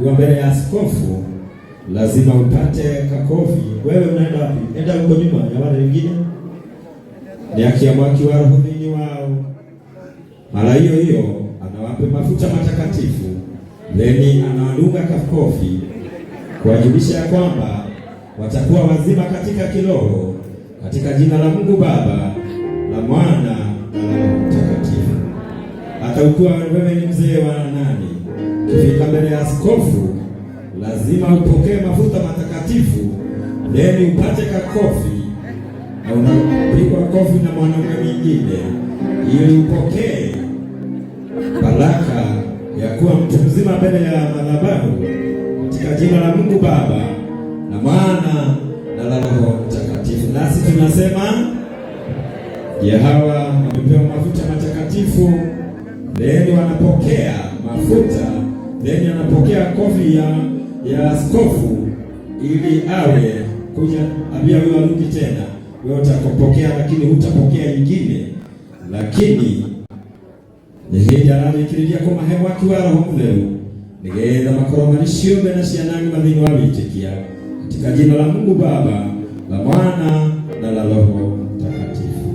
Kuwa mbele ya askofu lazima upate kakofi. Wewe unaenda wapi? Enda huko nyuma ya wale wengine. Ni akia mwaki wa roho thĩinĩ wao. Mara hiyo hiyo anawapa mafuta matakatifu, leni anawadunga kakofi kuwajulisha ya kwamba watakuwa wazima katika kiroho, katika jina la Mungu Baba, la Mwana na la Roho Mtakatifu. Hata ukiwa wewe ni mzee wa nani, ukifika mbele ya askofu lazima upokee mafuta matakatifu, leni upate kakofi, na unapigwa kofi na mwanaume mwingine ili upokee baraka ya kuwa mtu mzima mbele ya madhabahu katika jina la Mungu Baba na Mwana na la Roho Mtakatifu. Nasi tunasema je, hawa wamepewa mafuta matakatifu, leni wanapokea mafuta, leni wanapokea kofi ya askofu ili awe kuja ambia wewe warudi tena, wewe utakopokea, lakini hutapokea ingine, lakini nĩ hĩndĩ ararĩkĩrĩria kũmahe mwaki wa Roho Mũtheru nĩgetha makorwo marĩ ciũmbe na ciana ng'ima thĩinĩ wa wĩtĩkia katika jina la Mungu Baba, la Mwana na la Roho Mtakatifu.